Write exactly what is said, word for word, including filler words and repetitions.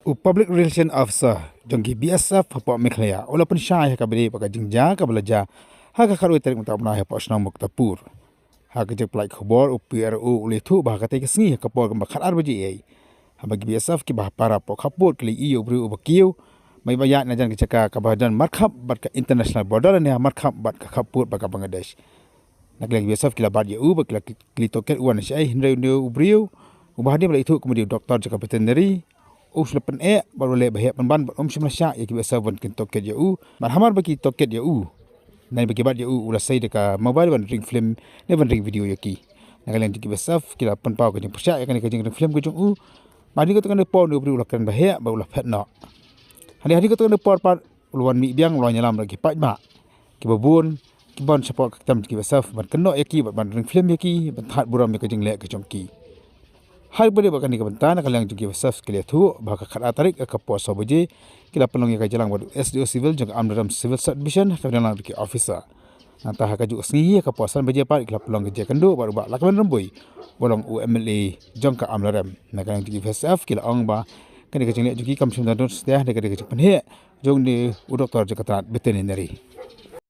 U Public Relation Officer jong ki B S F hapoh Meghalaya u la pynshai ha kaba ïadei bad ka jingjia kaba la jia ha ka khatwei tarik mynta u bnai hapoh shnong Muktapur. Ha ka jingpynlait khubor, u P R O u la ïathuh ba ha katei ka sngi ha ka por kaba khatar baje eiei, haba ki B S F kiba ha para hapoh khappud ki la ïohi ïa u briew uba kiew ba ïaid na jan ka jaka kaba don markhap bad ka international border lane ha markhap bad ka khappud bad ka Bangladesh. Na ka liang ki B S F ki la bat ïa u bad ki la kylli tohkit u wan na shaei, hynrei une u briew uba hadien ba la ïathuh kum u dei u doktor jong ka veterinary, u shu la pyneh bad u la leh ba heh pynban bad um shym la shah ïa ki B S F ban kin tohkit ïa u. Bad hamar ba ki tohkit ïa u, ne ba ki bat ïa u, u la sei da ka mobile ban ring film ne ban ring video ïa ki. Na ka liang jong ki B S F ki la pynpaw ka jingpyrshah ïa kane ka jingring film ka jong u. Bad hadien katto katne por une u briew u la kren ba heh bad u la phet noh. Hadien, hadien katto katne por pat u la wan mih biang, u la wan ïalam bad ki paidbah kiba bun kiba wan shapoh ka kem jong ki B S F ban kynnoh ïa ki bad ban ring film ïa ki, ban thad burom ïa ka jingleh ka jong ki. Ha kaba ïadei bad kane ka bynta, na ka liang jong ki B S F ki la ïathuh ba ha ka khatar tarik ha ka por saw baje ki la pynlong ïa ka jingïalang bad u S D O Civil jong ka Amlarem Civil Sub Division ha ka bynta ki officer. Nangta ha kajuh ka sngi ha ka por san baje pat ki la pynlong ka jingïakynduh bad u Bah Lakman Rymbui uba long u M L A jong ka Amlarem. Na ka liang jong ki B S F ki la ong ba kane ka jingleh jong ki kam shym don don satia, ne ka dei ka jingpynheh jong une u doktor jong ka tnat veterinary.